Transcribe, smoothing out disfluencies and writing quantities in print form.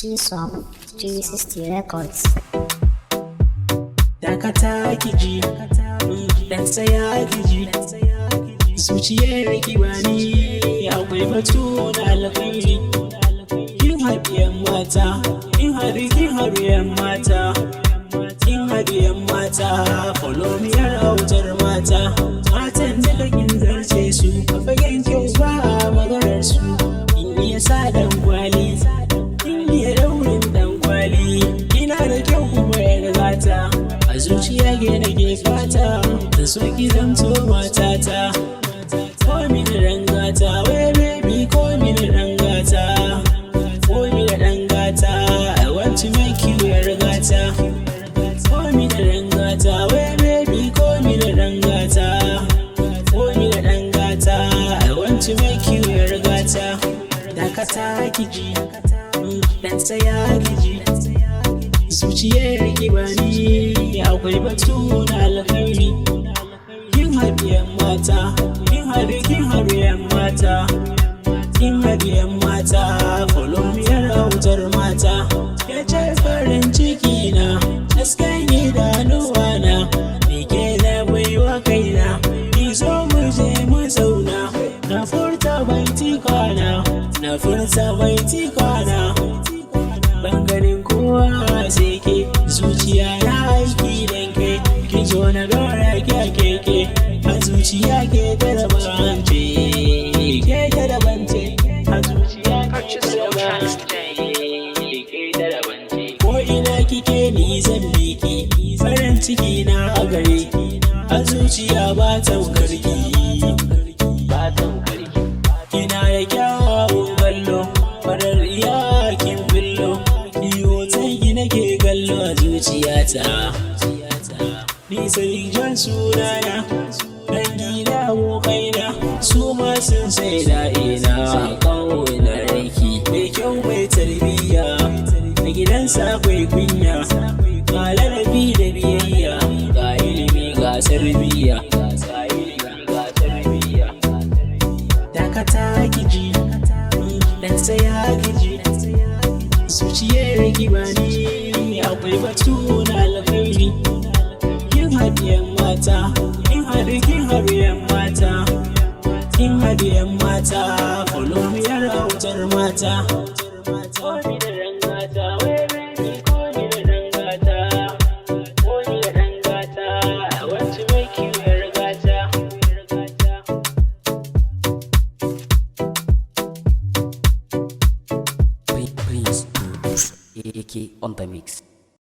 G-Sub 360 Records. Dakata kiji, dan tsaya kiji, zuciyar ki bani, akwai batu na alkhairi. Kin haɗiyan mata, kin haɗu, kin haɗiyan mata, kin haɗiyan mata, follow me, yar autar mata. Matan da kin zarce su a fagen kyau, ba a maganar su. Kin iya sa dan kwali, kin iya daurin dan kwali, kina da kyau kuma yar gata. A zuciya ke nake fata da so ki zamto matata. Ko mini rangata, wai baby, ko mini rangata, ko mini rangata. I want to make you yar gata. Ko mini rangata, wai baby, ko mini rangata, ko mini rangata. I want to make you yar gata. Dakata kiji, dan tsaya kiji, zuciyar ki bani, akwai batu na alkhairi. Kin haɗiyan mata, kin haɗu, kin haɗiyan mata, kin haɗiyan mata, follow me, yar autar mata. Ya ce farin ciki na, hasken idanuwa na, ni ke na baiwa kaina. Ki zo mu je mu zauna, na furta baiti kana, na furta baiti kana. Ban ganin kowa sai ke, zuciya na aiki dan ke. Ki zo na dora ki a keke, a zuciya ke ta dabance, ke ta dabance, a zuciya ke ta dabance, ke ta dabance. Ko ina kike, ni zan biki, farin ciki na a gare ki, a zuciya ba tamkarki, ba tamkarki. Kina da kyawun kallo, farar iyakin billo, ni hoton ki nake kallo a zuciyata. Ni sai sunana, dangi da abokaina su ma sun sai da ina ƙaunar ki. Mai kyau, mai tarbiyya, a gidansa akwai kunya, ga ladabi da biyayya, ga ilimi ga tarbiyya, ga ilimi ga tarbiyya. Dakata kiji, dan tsaya kiji, zuciyar ki bani, akwai batu na alkhairi. Kin haɗiyan mata, kin haɗu, kin haɗiyan mata, kin haɗiyan mata, follow me, yar autar mata. Ko mi da rangata, wai baby, ko mi da rangata, ko mi da rangata. I want to make you yar gata, yar gata. Prince Production, AK on the mix.